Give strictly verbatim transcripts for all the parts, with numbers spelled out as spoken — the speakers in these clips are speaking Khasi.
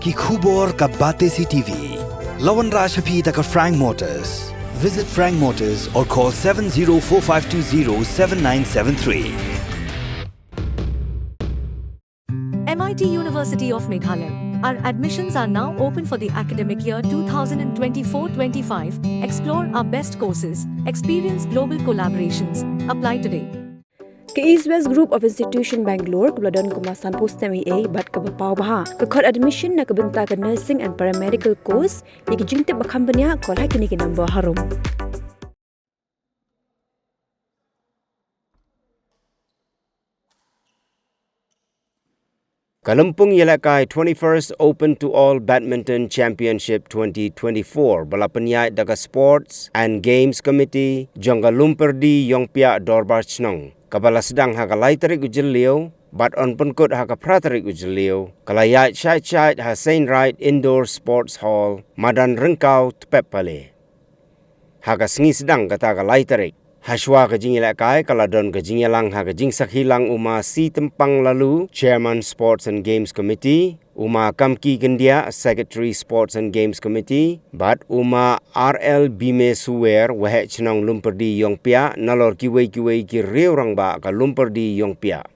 Ki khubor ka Batesi T V. La wanrah sha phi da ka Frank Motors. Visit Frank Motors or call seven zero four five two zero seven nine seven three. M I T University of Meghalaya. Our admissions are now open for the academic year two thousand twenty-four twenty-five. Explore our best courses, experience global collaborations. Apply today. Ka East West Group of Institution Bangalore kaba la don kumba sanphew snem eiei bad kaba paw bha ka khot admission na ka bynta ka nursing and paramedical course. Ïa ki jingtip ba kham bniah, call ha kine ki number harum. Ka lympung ïalehkai twenty-first Open to All Badminton Championship twenty twenty-four ba la pynïaid da ka Sports and Games Committee jong ka Lumpyrdi Ïongpiah Dorbar Shnong, kaba la sdang ha ka lai tarik u Jylliew bad yn pynkut ha ka phra tarik u Jylliew, ka la ïaid shait shait ha Saint Wright Indoor Sports Hall, Madan Ryngkaw, Tpep Pale. Ha ka sngi sdang kata ka lai tarik, hashwa ka jingïalehkai ka la don ka jingïalang ha ka jingsakhi lang u Ma C Tympang Laloo, Chairman Sports and Games Committee, u Ma Kamki Kyndiah, Secretary Sports and Games Committee, bad u Ma R L Bime Suwer, Waheh Chnong Lumpyrdi Ïongpiah, nalor kiwei kiwei ki riew rangbah ka Lumpyrdi Ïongpiah.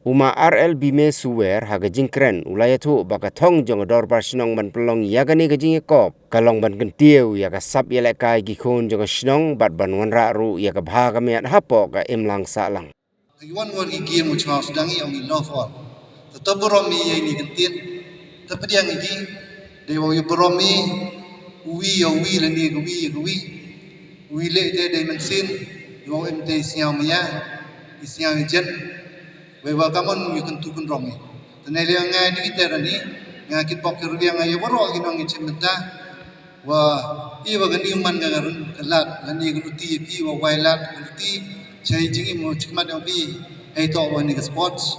U Ma R L Bime Suwer ha ka jingkren u la ïathuh ba ka thong jong ka Dorbar Shnong ban pynlong ïa kane ka jingïakop ka long ban kyntiew ïa ka sap ïalehkai ki khun jong ka shnong bad ban wanrah ruh ïa ka bha ka miat hapoh ka imlang sahlang. Ngi wan war ngi kiem u chwa sdang ngi ong ngi love war. Te to burom ngi ïa ngi kyntien. Te pdiang ngi dei wa ïa burom ngi uwi ïa uwi lane ka wi ïa ka wi. Uwi leh te dei mynsiem ïa wa em te i sñiaw maya i sñiaw i jen. Wei wa kamon ïa kyntu kynrong ngi. Te ne leh nga dei te rani nga kitbok ki rubiang nga ïa waroh ki nong ngi chim bynta. Wa i wa kani u man ka run ka lad lani ka luti ïa phi wa wai lad ka luti. Chai jingim u chikmat ïa phi. Hei to wa ni ka sports.